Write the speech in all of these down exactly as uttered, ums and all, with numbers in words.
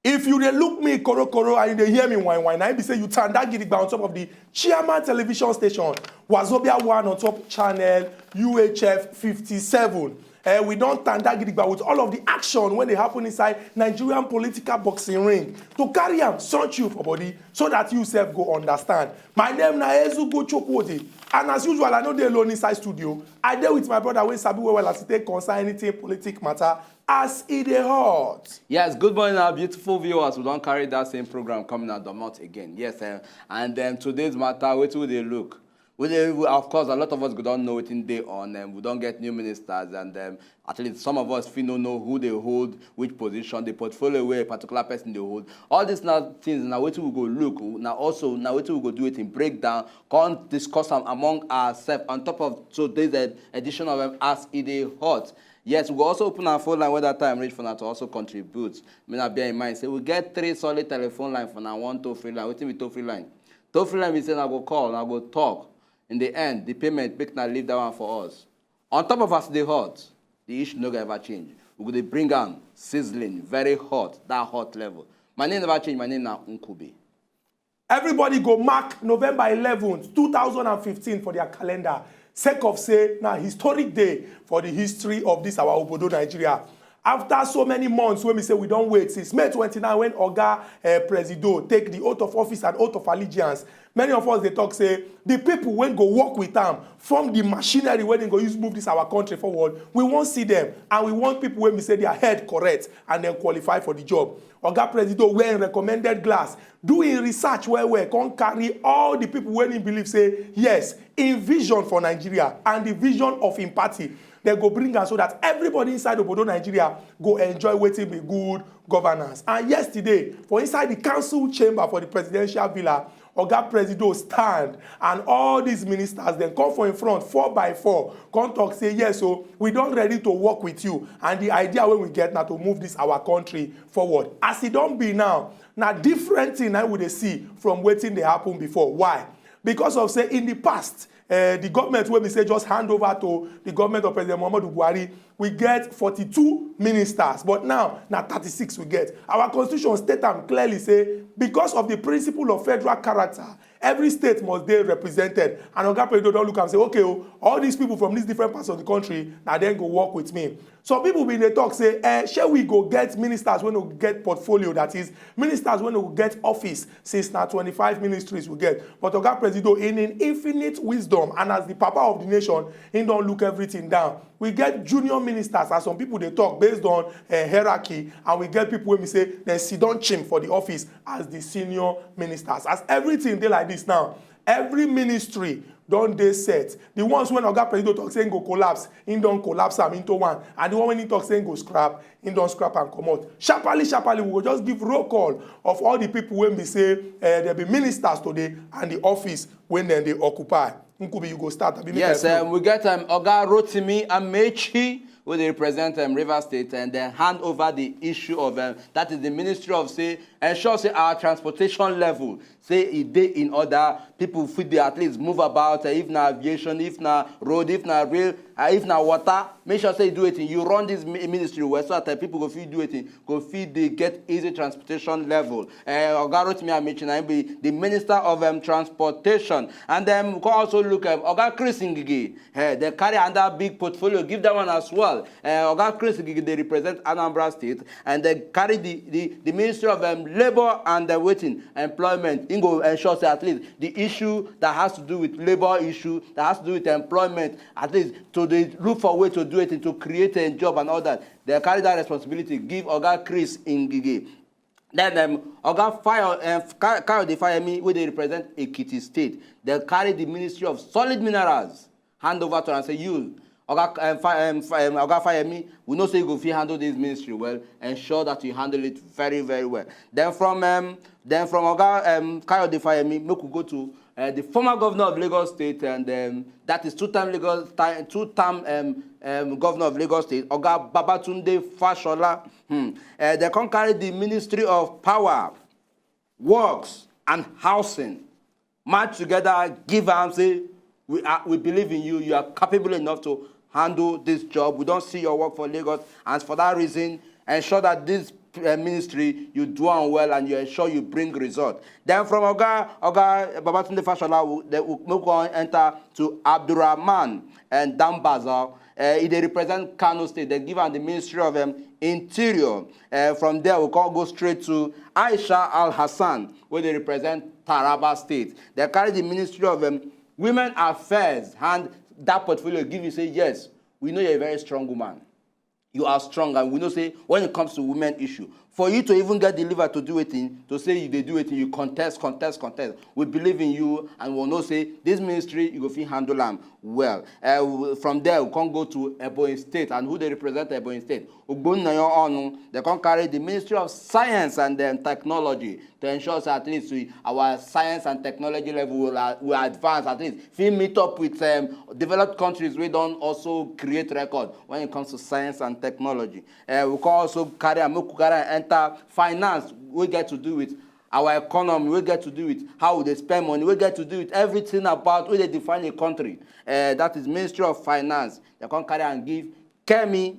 If you dey look me korokoro and you dey hear me wine wine, na im be say you tanda gidigba on top of the Chairman television station, Wazobia one on top channel U H F fifty-seven. Eh, we don tanda gidigba with all of the action wey dey happen inside Nigerian political boxing ring to carry am sound you for body so that you sef go understand. My name na Ezugo Chukwudi, and as usual, I no dey alone inside studio. I dey with my brother wey sabi well well as e take concern anything politic matter as e dey hot. Yes, good morning, our beautiful viewers. We don carry that same program coming out domot again. Yes, eh, and then today's matter, wetin we dey look? We dey, we, of course, a lot of us go don know wetin dey on. Um, we don get new ministers, and um, at least some of us fit no know who dey hold which position, the portfolio wey a particular person dey hold. All these na things na wetin we go look. Na also na wetin we go do wetin break down, come discuss am among ourselves on top of today's ed- edition of um, As E Dey Hot. Yes, we go also open our phone line when that time reach for now to also contribute. May na bear in mind say we get three solid telephone line for now. One toll free line. Wetin be toll free line? Toll free line be say na go call, na go talk. In the end, the payment, make na leave that one for us. On top of As E Dey Hot, the issue no go ever change. We go dey bring am sizzling, very hot, that hot level. My name never change. My name na Nkubi. Everybody go mark November eleventh, two thousand and fifteen for their calendar, sake of say na historic day for the history of this our obodo Nigeria. After so many months wey be say we don wait since May twenty-nine, when Oga eh, Presido take the oath of office and oath of allegiance, many of us dey talk say the people wey go work with am form the machinery wey dem go use move this our country forward. We wan see them, and we want people wey be say their head correct and dem qualify for the job. Oga Presido wear im recommended glass, do im research well well, come carry all the people wey im believe say yes, im vision for Nigeria and the vision of im party, dem go bring am so that everybody inside obodo Nigeria go enjoy wetin be good governance. And yesterday, for inside the council chamber for the presidential villa, Oga Presido stand and all these ministers dem come for im front four by four, come talk say yes o, we don ready to work with you, and the idea wey we get na to move this our country forward. As e don be now, na different thing na we dey see from wetin dey happen before. Why? Because of say in the past, uh, the government wey be say just hand over to the government of President Muhammadu Buhari, we get forty-two ministers, but now na thirty-six we get. Our constitution state am clearly say because of the principle of federal character, every state must dey represented. And Oga Presido don look am say, okay o, all these people from these different parts of the country, na dem go work with me. Some people bin dey talk say, eh, shey we go get ministers wey no get portfolio, that is, ministers wey no get office, since na twenty-five ministries we get. But Oga Presido, in im infinite wisdom and as the papa of the nation, he don look everything down. We get junior ministers, as some people dey talk, based on uh, hierarchy, and we get people wey be say dem sit down chim for the office as the senior ministers. As everything dey like this now, every ministry don dey set. The ones wey Oga Presido talk say im go collapse, im don collapse am into one, and the one wey im talk say im go scrap, im don scrap am comot. Sharparly sharparly, we go just give roll call of all the people wey be say uh, dem be ministers today and the office wey dem dey occupy. Nkubi, you go start. Abi make I flow? Yes, um, we get um, Oga Rotimi Amechi, wey dey represent um, Rivers State, and dem hand over the issue of um, that is the Ministry of say ensure say our transportation level say e dey in order. People fit dey at least move about, uh, if na aviation, if na road, if na rail, uh, if na water, make sure say you do wetin, you run this mi- ministry well so that uh, people go fit do wetin, go fit dey get easy transportation level. Uh, Oga Rotimi Amechi na im be the Minister of um, Transportation. And then we can also look at Oga Chris Ngige. Eh, dem carry another big portfolio give that one as well. Eh, Oga Chris Ngige dey represent Anambra State, and dem carry the, the, the Ministry of um, Labour and uh, wetin, Employment. Im go ensure say at least the issue that has to do with labour issue, that has to do with employment, at least to dey look for way to do it, to create a job and all that. Dem carry that responsibility give Oga Chris Ngige. Then um, Oga Fire, um, Kayode Fayemi, wey dey represent Ekiti State, dem carry the Ministry of Solid Minerals hand over to am, say you, Oga, um, Fa- um, Fa- um, Oga Fayemi, we know say you go fit handle this ministry well. Ensure that you handle it very, very well. Then from um, then from Oga um, Kayode Fayemi, make we go to uh, the former governor of Lagos State, and um, that is two-time Lagos, ti- two-time um, um, governor of Lagos State, Oga Babatunde Fashola. Hmm. Uh, they come carry the Ministry of Power, Works, and Housing, match together, give am, say we are, we believe in you. You are capable enough to handle this job. We don't see your work for Lagos, and for that reason, ensure that this uh, ministry, you do am well and you ensure you bring result. Then from Oga Oga Babatunde Fashola, we, they, we move on enter to Abdulrahman and Dambaza. Uh, he dey represent Kano State. They give am the Ministry of um, Interior. Uh, from there, we can go straight to Aisha Al Hassan, where they represent Taraba State. They carry the Ministry of um, Women Affairs, and that portfolio give you say, yes, we know you're a very strong woman. You are strong, and we know say when it comes to women issue, for you to even get the liver to do it, to say you dey do it, you contest, contest, contest. We believe in you, and we know say this ministry, you go fit handle am well. Uh, from there, we can go to Ebonyi State, and who they represent Ebonyi State? Ogbonnayo Onu. They can carry the Ministry of Science and um, Technology to ensure that at least we, our science and technology level will, uh, will advance. At least fit meet up with um, developed countries. We don't also create record when it comes to science and technology. Uh, we can also carry and make we carry and enter finance. We get to do with our economy. We get to do with how we dey spend money. We get to do with everything about we dey define a country. Uh, that is Ministry of Finance. They can carry and give Kemi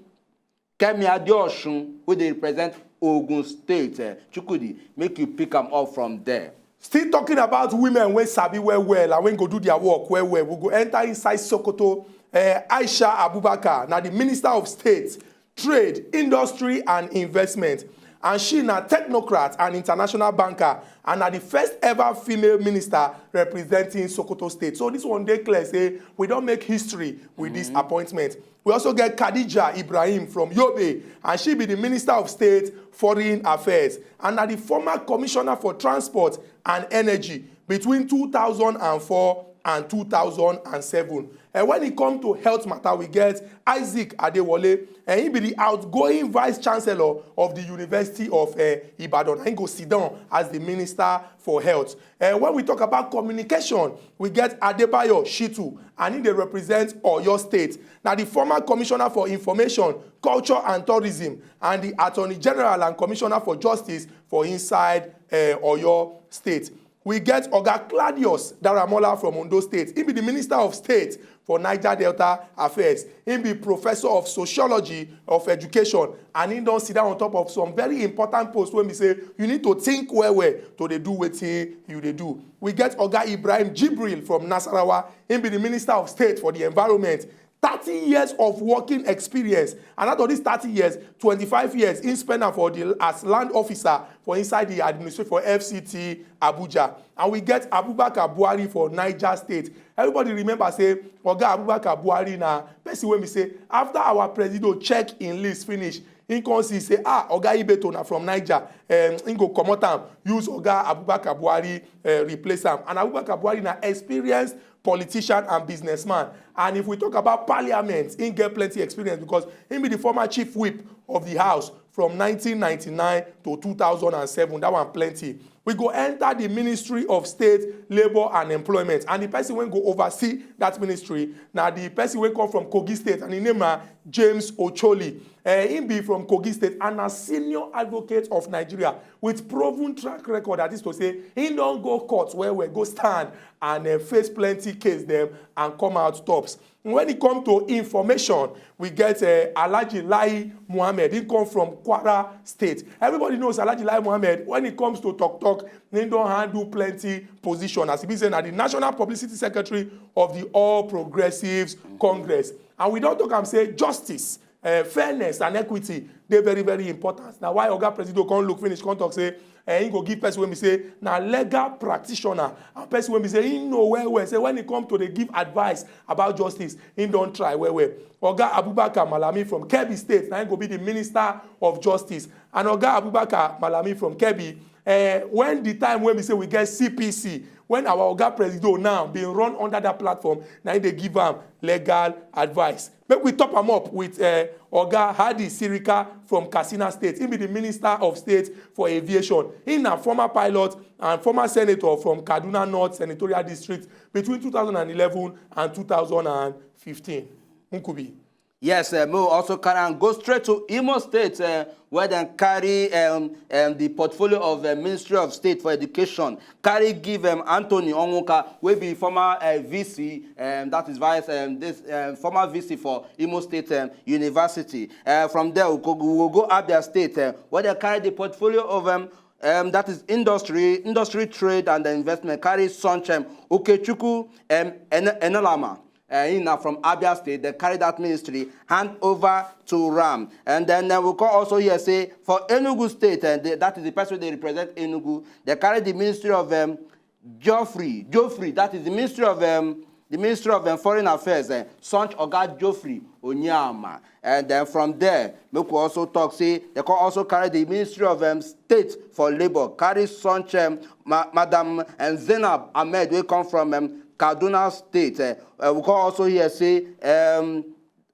Kemi Adeosun, who they represent Ogun State. Uh, Chukudi, make you pick am up from there. Still talking about women wey sabi well well and wey go do their work well well, we go enter inside Sokoto. Uh, Aisha Abubakar, now the Minister of State, Trade, Industry and Investment, and she na technocrat and international banker, and na the first ever female minister representing Sokoto State. So this one dey clear say we don make history with this appointment. We also get Khadija Ibrahim from Yobe, and she be the Minister of State, Foreign Affairs, and na the former Commissioner for Transport and Energy between two thousand and four and two thousand and seven. And when it comes to health matter, we get Isaac Adewole, and he be the outgoing Vice Chancellor of the University of uh, Ibadan. And he go sit down as the Minister for Health. Uh, when we talk about communication, we get Adebayo Shitu, and he dey represent Oyo State. Now, the former Commissioner for Information, Culture and Tourism, and the Attorney General and Commissioner for Justice for inside uh, Oyo State. We get Oga Claudius Daramola from Ondo State. He be the Minister of State for Niger Delta Affairs. He be Professor of Sociology of Education, and he don sit down on top of some very important posts wey be say you need to think well well to dey do wetin you dey do. We get Oga Ibrahim Jibril from Nasarawa. He be the Minister of State for the Environment. Thirty years of working experience, and out of these thirty years, twenty-five years he spend am for the as land officer for inside the administration for F C T Abuja. And we get Abubakar Buhari for Niger State. Everybody remember say Oga Abubakar Buhari na person wey be say after our presido check im list finish, he come see say, ah, Oga Ibeto na from Niger, um, he go comot am, use Oga Abubakar Buhari uh, replace am. And Abubakar Buhari na experienced politician and businessman. And if we talk about parliament, he get plenty experience because he be the former chief whip of the house from nineteen ninety-nine to two thousand and seven. That one plenty. We go enter the Ministry of State, Labour and Employment, and the person wey go oversee that ministry na the person wey come from Kogi State, and him name na James Ocholi. Uh, he be from Kogi State and a senior advocate of Nigeria with proven track record. That is to say, he don go court well well, go stand and uh, face plenty case them and come out tops. When it come to information, we get uh, Alhaji Lai Muhammed. He come from Kwara State. Everybody knows Alhaji Lai Muhammed. When it comes to talk talk, he don handle plenty position as he be say na the national publicity secretary of the All Progressives Congress. And we don talk am say justice, uh, fairness and equity dey very very important. Na why Oga Presido come look finish come talk say uh, he go give person wey be say na legal practitioner and person wey be say he know well well say when e come to dey give advice about justice, he don try well well. Oga Abubakar Malami from Kebbi State na him go be the Minister of Justice, and Oga Abubakar Malami from Kebbi Uh, when the time when we say we get C P C, when our Oga Presido now being run under that platform, now they give am legal advice. Make we top am up with uh, Oga Hadi Sirika from Katsina State. He be the Minister of State for Aviation. He na former pilot and former senator from Kaduna North Senatorial District between two thousand and eleven and two thousand and fifteen. Nkubi. Yes, uh, mo also carry and go straight to Imo State, uh, where dem carry um, um, the portfolio of the Ministry of State for Education, carry give um, Anthony Onwuka, wey be former uh, V C, um, that is vice, um, this um, former V C for Imo State um, University. Uh, from there, we go, we go Abia State, uh, where dem carry the portfolio of um, um, that is industry, industry trade and investment, carry Sonchem Okechukwu um, En- Enelama. Uh, he na from Abia State, they carry that ministry, hand over to Ram. And then uh, we can also hear say for Enugu State, and the, that is the person they represent Enugu, they carry the ministry of um, Geoffrey, Geoffrey, that is the ministry of um, the Ministry of um, Foreign Affairs, uh, Sonch Oga Geoffrey Onyama. And then from there, make we also talk say they can also carry the Ministry of um, State for Labour, carry Sonch um, Ma- Madam um, Zainab Ahmed, wey come from um, Kaduna State. Uh, uh, we can also hear say um,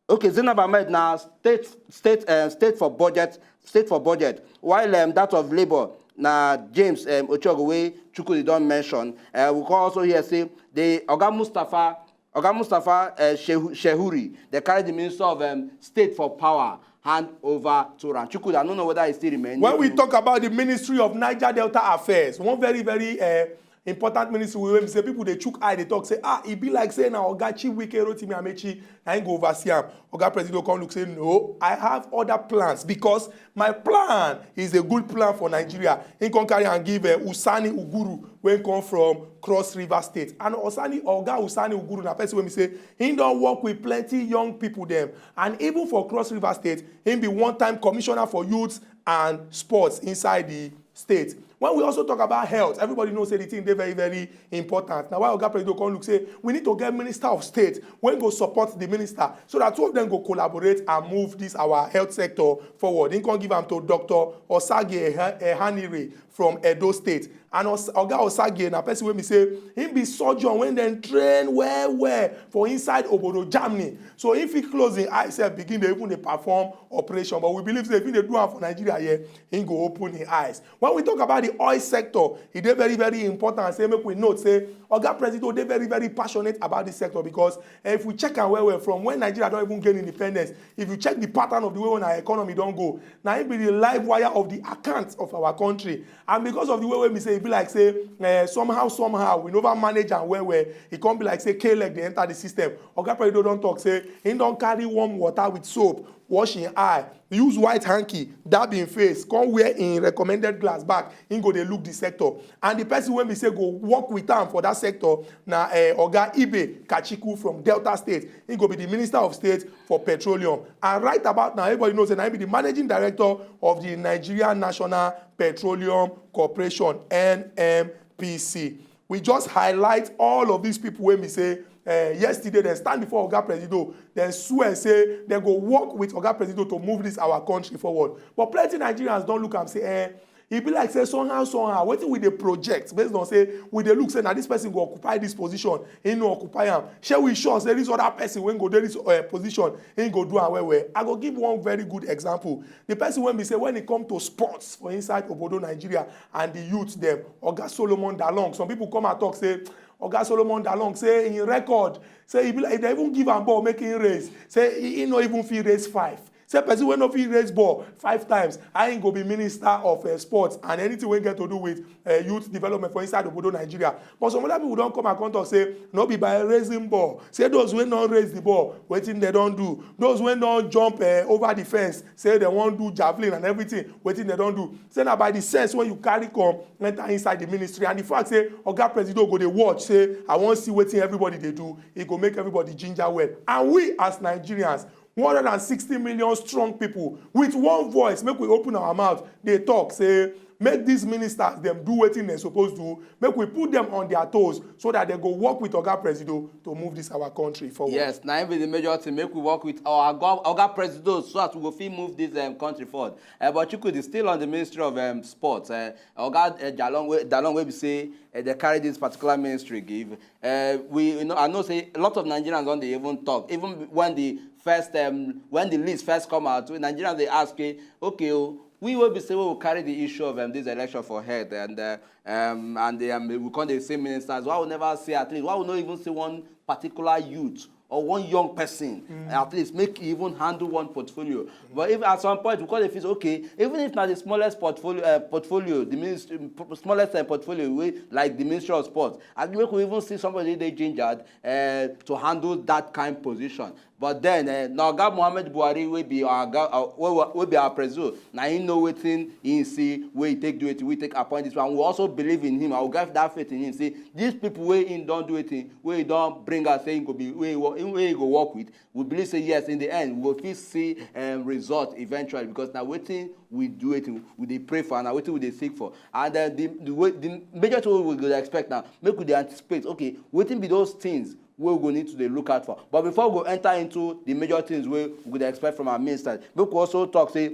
okay, Zainab Ahmed na state state uh, state for budget, state for budget, while um, that of Labour na James um, Ochogo, wey Chukwudi don mention. Uh, we can also hear say the Oga Mustapha Oga Mustapha uh, Shehu- Shehuri, they carry the Minister of um, State for Power hand over to Ram. Chukwudi, I don't know whether he still remain. When we talk about the Ministry of Niger Delta Affairs, one very, very uh, important ministry wey we say people dey chook eye, they talk say, ah, e be like say na Oga Chief Wike Rotimi Amechi na him go oversee am. Oga Presido come look say, no, I have other plans because my plan is a good plan for Nigeria. He come carry and give uh, Usani Uguru, wey come from Cross River State. And Osani Oga Usani Uguru na person wey be say he don work with plenty young people dem, and even for Cross River State, he be one-time commissioner for youth and sports inside the state. When we also talk about health, everybody knows say the thing dey very, very important. Na why Oga Presido come look say we need to get Minister of State wey go support the minister, so that two of them go collaborate and move this our health sector forward. He come give am to Doctor Osage Eha- Ehanire from Edo State. And Os- Oga Osage na person wey be say he be surgeon wey dem train well well for inside obodo Germany. So if he close him eye sef begin dey even dey perform operation. But we believe say if he dey do am for Nigeria here, he go open him eyes. When we talk about the oil sector, e dey very, very important say make we note say Oga Presido dey very, very passionate about this sector because eh, if we check am well well, from when Nigeria don even gain independence, if you check the pattern of the way when our economy don go, na it be the live wire of the account of our country. And because of the way wey be say e be like say eh, somehow somehow we never manage am well well, e come be like say K-leg dey enter the system. Oga Presido don talk say he don carry warm water with soap, wash him eye, use white hanky, dab him face, come wear him recommended glass back, he go dey look the sector. And the person wey be say go work with am for that sector na eh, Oga Ibe Kachiku from Delta State. He go be the Minister of State for Petroleum. And right about now, everybody knows that he be the managing director of the Nigeria National Petroleum Corporation, N N P C. We just highlight all of these people wey be say eh, yesterday dem stand before Oga Presido, dem swear say dem go work with Oga Presido to move this our country forward. But plenty Nigerians don look am say eh, e be like say somehow somehow wetin we dey project based on say we dey look say na this person go occupy this position, he no occupy am. Shey we sure say this other person wey go dey this uh, position, he go do am well well? I go give one very good example. The person wey be say when e come to sports for inside obodo Nigeria and the youth dem, Oga Solomon Dalong, some people come and talk say Oga Solomon Dalong say him record say e be like if dem even give am ball make him race, say he, he no even fit race five. Say person wey no fit race ball five times, how him go be minister of uh, sports and anything wey get to do with uh, youth development for inside obodo Nigeria? But some other people don come and come talk say no be by raising ball. Say those wey no raise the ball, wetin dem don do? Those wey don jump uh, over the fence, say dem wan do javelin and everything, wetin dem don do? Say na by the sense wey you carry come enter inside the ministry, and the fact say Oga Presido go dey watch, say I wan see wetin everybody dey do, e go make everybody ginger well. And we as Nigerians, one hundred and sixty million strong people, with one voice, make we open our mouth dey talk say make these ministers dem do wetin dem suppose do, make we put them on their toes so that they go work with Oga Presido to move this our country forward. Yes, na im be the major thing. Make we work with our Oga, Oga Presido so that we go fit move this um, country forward. Uh, but Chukwudi, still on the Ministry of um, Sports, uh, Oga uh, Dalong, wey, Dalong wey be say uh, they carry this particular ministry give. Uh, we, you know, I know say a lot of Nigerians don dey even talk, even when the first um, when the list first come out, Nigerians dey ask, eh, okay, oh, we wey be say we will carry the issue of um, this election for head and uh, um, and um, we come dey say ministers. Why we never see, at least why we no even see one particular youth or one young person at least make e even handle one portfolio? But if at some point we come dey feel say, okay, even if na the smallest portfolio, uh, portfolio the ministry, smallest uh, portfolio wey like the Ministry of Sports, at least make we even see somebody dey gingered uh, to handle that kind position. But then uh, na Oga Muhammad Buhari wey be our oga, uh, wey, wey be our president, na him know wetin he see, wey he take do wetin, we take appoint this one. We also believe in him. I will get that faith in him. Say these people wey he don do wetin, wey he don bring out, say he go be, wey he, wo- wey he go work with. We believe say yes, in the end we go fit see um, result eventually, because na wetin we do, wetin we dey pray for, and na wetin we dey seek for. And uh, the the, way, the major thing wey we go dey expect now, make we dey anticipate, okay, wetin be those things wey we go need to dey look out for. But before we go enter into the major things wey we go dey expect from our ministers, make we also talk say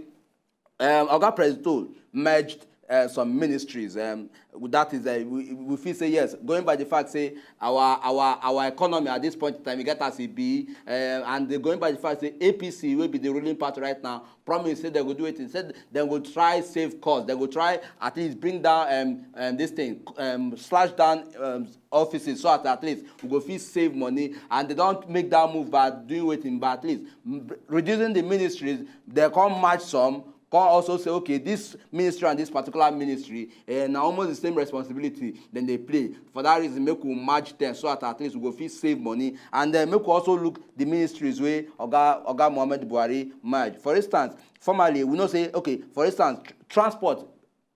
um, Oga Presido merged uh, some ministries. Um, that is, uh, we, we feel say yes, going by the fact say our our our economy at this point in time, e get as e be, uh, and they going by the fact say A P C wey be the ruling party right now promise say they go do it. Say they go try save cost. They go try at least bring down um, um this thing, um, slash down um, offices, so that at least we go fit save money. And they don't make that move by doing wetin, but at least mm, reducing the ministries. They come match some, come also say, okay, this ministry and this particular ministry, eh, na almost the same responsibility dem dey play. For that reason, make we match them so that at least we go fit save money. And then make we also look the ministries wey Oga Oga Muhammad Buhari merge. For instance, formerly we know say, okay, for instance, tr- transport,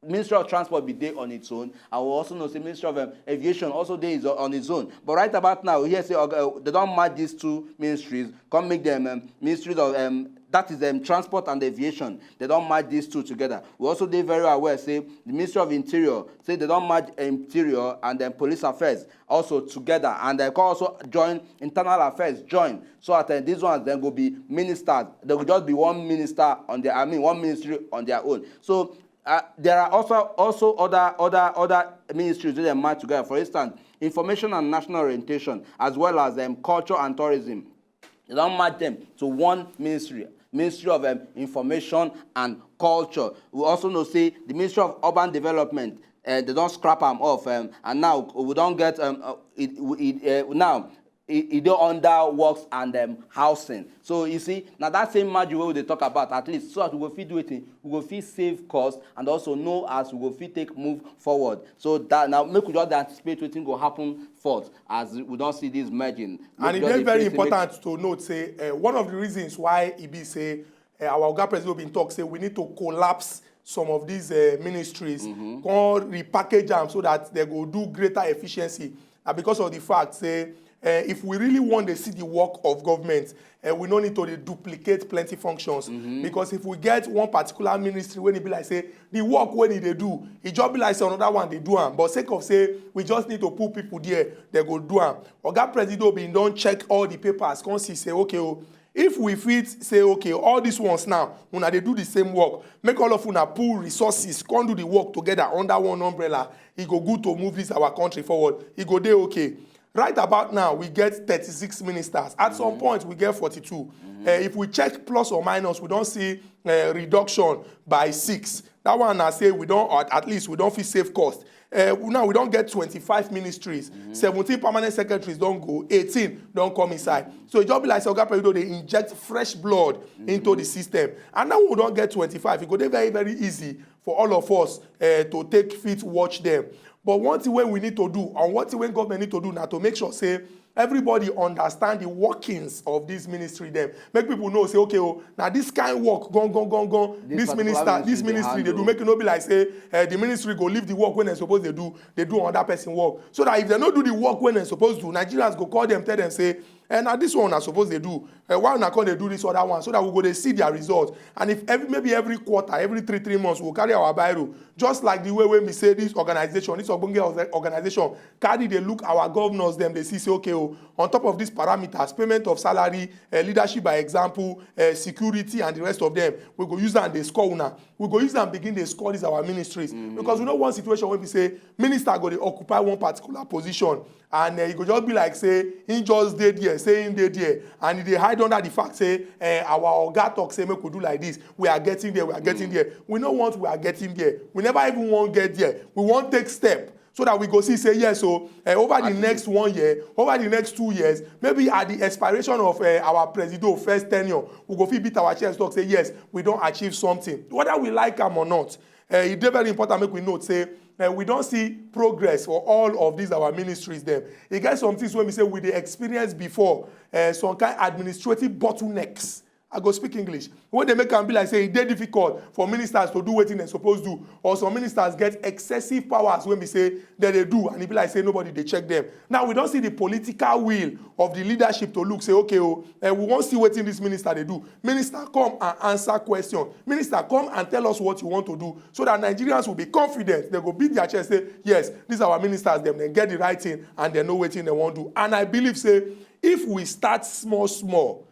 Ministry of Transport be dey on its own, and we also know say Ministry of um, Aviation also dey is- on its own. But right about now, we hear say, okay, uh, they don merge these two ministries, come make them um, ministries of um, that is um, transport and aviation. They don merge these two together. We also dey very aware say the Ministry of Interior say they don merge Interior and then Police Affairs also together, and they can also join Internal Affairs join, so that uh, these ones then go be ministers. They go just be one minister on their, I mean, one ministry on their own. So uh, there are also also other other other ministries wey dem merge together. For instance, Information and National Orientation, as well as um, Culture and Tourism. They don merge them to one ministry, Ministry of um, Information and Culture. We also know say the Ministry of Urban Development, uh, they don scrap am off, um, and now we don get um, uh, it, it, uh, now e e dey under Works and um, Housing. So you see, na that same merge wey we dey talk about, at least so that we go fit do wetin, we go fit save cost and also know as we go fit take move forward. So that now make we just dey anticipate wetin go happen forth as we don see this merging. And e dey very important to note say uh, one of the reasons why e be say uh, our Oga President bin talk say we need to collapse some of these uh, ministries, come repackage am so that they go do greater efficiency. Na because of the fact say uh, if we really want to see the work of government, uh, we no need to dey duplicate plenty functions. Because if we get one particular ministry wey e be like say the work wey e dey do, e just be like say another one dey do am. But sake of say we just need to put people there, they go do am. Oga Presido bin don check all the papers, come see say, okay, oh, if we fit say, okay, all these ones now, una dey do the same work, make all of una pool resources, come do the work together under one umbrella, e go good to move this our country forward. E go dey okay. Right about now, we get thirty-six ministers. At some point, we get forty-two. Uh, if we check plus or minus, we don see uh, reduction by six. That one na say we don, or at least we don fit save cost. Uh, now we don get twenty-five ministries, seventeen permanent secretaries don go, eighteen don come inside. So e just be like say Oga Presido dey inject fresh blood into the system. And now we don get twenty-five, e go dey very, very easy for all of us uh, to take fit watch them. But one thing wey we need to do, and one thing wey government need to do, na to make sure say everybody understand the workings of this ministry dem. Make people know say, okay, oh, na this kind work, gone, gone, gone, gone, this minister, this ministry dey do. Make e no be like say uh, the ministry go leave the work wey dem suppose dey do, dey do another person work. So that if dem no do the work wey dem suppose do, Nigerians go call dem, tell dem say, And na this one una suppose dey do. Uh, why una come dey do this other one, so that we go dey see their result? And if every, maybe every quarter, every three three months, we go carry our biro, just like the way wey be say this organization, this ogbonge orga- organization, carry dey look our governors dem, dey see say, okay o, on top of these parameters, payment of salary, uh, leadership by example, uh, security and the rest of them, we go use am dey score una. We go use am begin dey score these our ministries, because we no want situation wey be say minister go dey occupy one particular position, and uh, e go just be like say he just dey there, say he dey there, and he dey hide under the fact say, uh, our oga talk say make we do like this. We are getting there, we are getting there. We no want we are getting there. We never even wan get there. We wan take step, so that we go see say yes o, uh, over the next one year, over the next two years, maybe at the expiration of uh, our presido first tenure, we go fit beat our chest, talk say yes, we don achieve something, whether we like am or not. Uh, e dey very important make we note say uh, we don see progress for all of these our ministries dem. E get some things wey be say we dey experience before, uh, some kind administrative bottlenecks. I go speak English. Wey dey make am be like say e dey difficult for ministers to do wetin dem suppose do, or some ministers get excessive powers wey be say dem dey do, and e be like say nobody dey check dem. Now we don see the political will of the leadership to look say, okay o, eh, we wan see wetin this minister dey do. Minister, come and answer question. Minister, come and tell us what you want to do, so that Nigerians will be confident. Dem go beat their chest say, yes, these our ministers dem, dem get the right thing and dem know wetin dem wan do. And I believe say if we start small small,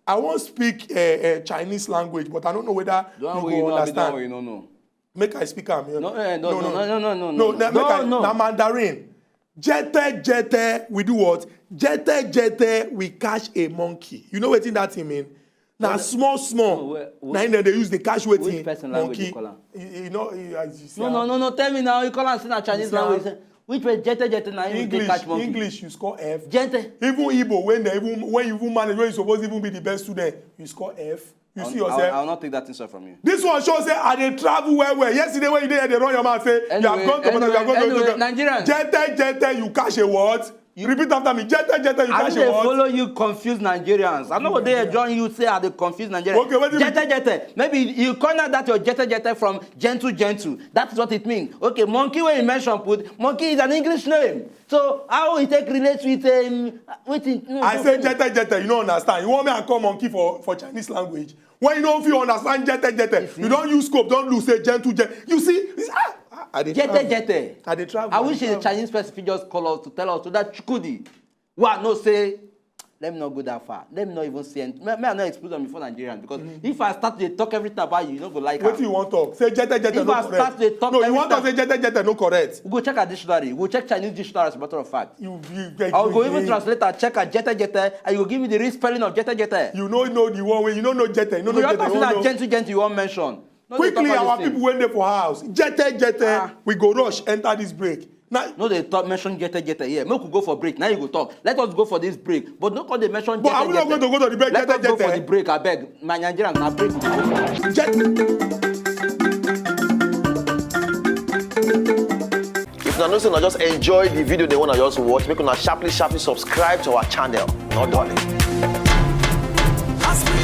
I wan speak uh, uh, Chinese language, but I don't know whether you go understand. Make I speak am. No, eh, no, no, no, no, no, no, no, no, no, na Mandarin. Jete jete, we do what? Jete jete, we catch a monkey. You know wetin that thing mean? Na small small. Na im dem dey use dey catch wetin? Which person language you call am? You, you know, you, as you see. No, no, no, no. Tell me now. You call am say na Chinese language. Which way? Jete jete na im dey catch monkey. English, you score F. Jete. Even Igbo, when they even when you even manage, when you suppose even be the best student, you score F. You see yourself. I will not take that insult from you. This one show say I dey travel well well. Yesterday when you dey here, dey run your mouth say you have gone to Portugal, you have gone to Portugal. Nigerians. Jete jete, you catch a what? Repeat after me. Jete jete, you catch a what? I dey follow you confuse Nigerians. I no go dey join you say I dey confuse Nigerians. Okay, wetin be? Jete jete. Maybe you corner that your jete jete from gentle gentle. That is what it means. Okay, monkey wey you mention put, monkey is an English name. So how e take relate with um, wetin? No, I say jete jete, you no understand. You want me and call monkey for for Chinese language? When you no fit understand jete jete, you don use scope, don lose say gentle jete. You see, ah, I dey travel. Jete jete. I dey travel. I wish a Chinese person fit just call us to tell us so that chukudi. Wa no say, let me not go that far. Let me not even say anything. Me, me, I not expose them before Nigerians, because if I start to talk everything about you, you no go like am. Wetin you wan talk? Say jete jete no correct. If I start to talk everything. No, you wan talk say jete jete no correct. We go check our dictionary. We go check Chinese dictionary, as a matter of fact. You, you, I go even translate and check our jete jete, and you go give me the real spelling of jete jete. You no know the one wey, you no know jete, you no know jete. You don talk say na gentle gentle you wan mention. Quickly, our people wey dey for house, jete jete, we go rush enter this break. Now, no dey talk mention jete jete here. Make we go for break. Now you go talk. Let us go for this break. But no come dey mention jete jete. But are we not going to go to the break? Let us go for the break, abeg. My Nigerians, na break we go for. If una know say una just enjoy the video, they wanna just watch, make una sharply, sharply subscribe to our channel. No dulling. As we